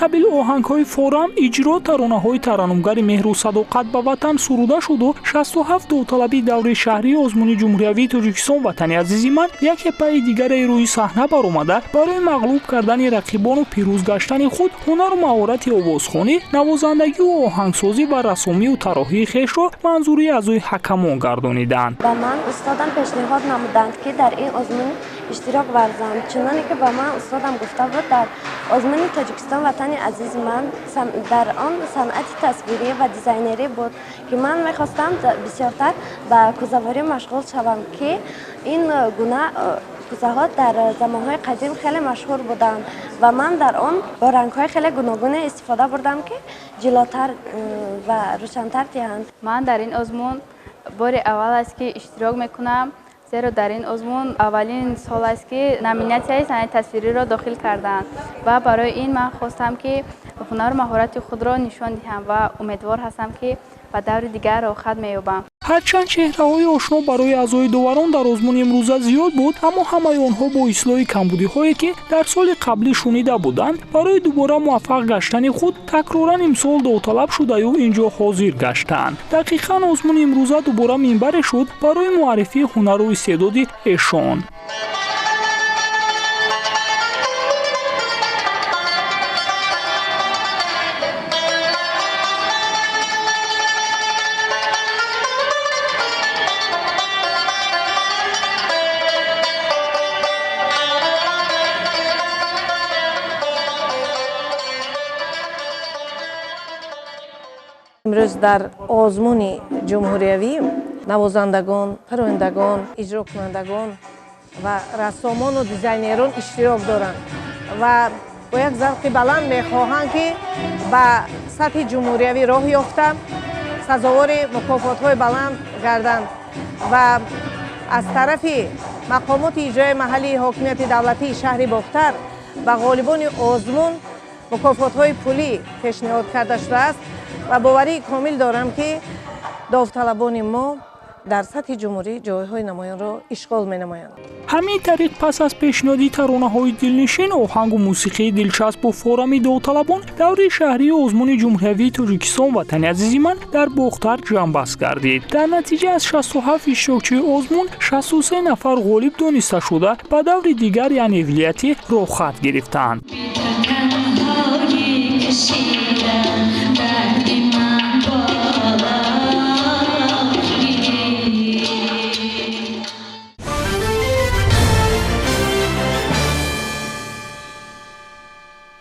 Қабил оҳангҳои форам иҷро, таронаҳои тараннумгари меҳру садоқат ба ватан суруда шуду 67 довталаби даври шаҳрии озмуни ҷумҳуриявии Тоҷикистон «Ватани азизи ман» яке пайи дигаре рӯи саҳна баромада, барои мағлуб кардани рақибону пирӯз гаштани худ ҳунару маҳорати овозхонӣ, навозандагию оҳангсозӣ ва рассомию тарроҳии хешро манзури аъзои ҳакамон гардониданд. Ба ман устодам пешниҳод намуданд, ки дар ин озмун иштирок варзам. Чуноне ки ба ман устодам гуфта буд, дар озмуни Тоҷикистон «Ватани азизи ман» дар он санъати тасвирӣ ва дизайнерӣ буд, ки ман мехостам бисёртар ба кӯзаворӣ машғул шавам, ки ин гуна кӯзаҳо дар замонҳои қадим хеле машҳур буданд ва ман дар он бо рангҳои хеле гуногуне истифода бурдам, ки ҷилотар ва рӯшантар диҳанд. Ман дар ин озмун бори аввал аст, ки иштирок мекунам, зеро дар ин озмун аввалин сол аст, ки номинатсияи санъати тасвириро дохил карданд ва барои ин ман хостам, ки ҳунару маҳорати худро нишон диҳам ва умедвор ҳастам, ки ба даври дигар роҳхат меёбам. Ҳарчанд чеҳраҳои ошно барои аъзои доварон дар озмуни имрӯза зиёд буд, аммо ҳамаи онҳо бо ислоҳи камбудиҳое, ки дар соли қаблӣ шунида буданд, барои дубора муваффақ гаштани худ такроран имсол довталаб шудаю ин ҷо ҳозир гаштанд. Дақиқан, озмуни имрӯза дубора минбаре шуд барои муаррифии ҳунару истеъдоди эшон. Имрӯз дар озмуни ҷумҳуриявӣ навозандагон, парондагон, иҷрокунандагон ва рассомону дизайнерон иштирок доранд ва бо як завқи баланд мехоҳанд, ки ба сатҳи ҷумҳуриявӣ роҳ ёфта, сазовори мукофотҳои баланд гарданд. Ва аз тарафи мақомоти иҷрои маҳаллии ҳокимияти давлатии шаҳри Бохтар ба ғолибони озмун мукофотҳои пулӣ пешниҳод карда шудааст ва боварии комил дорам, ки довталабони мо дар сатҳи ҷумҳурӣ ҷойҳои намоёнро ишғол менамоянд. Ҳамин тариқ, пас аз пешниҳоди таронаҳои дилнишин, оҳангу мусиқии дилчаспу форами довталабон, даври шаҳрии озмуни ҷумҳуриявии Тоҷикистон «Ватани азизи ман» дар Бохтар ҷамъбаст гардид. Дар натиҷа аз 67 иштирокчии озмун 63 нафар ғолиб дониста шуда, ба даври дигар, яъне вилоятӣ, роҳхат гирифтанд. Кашид.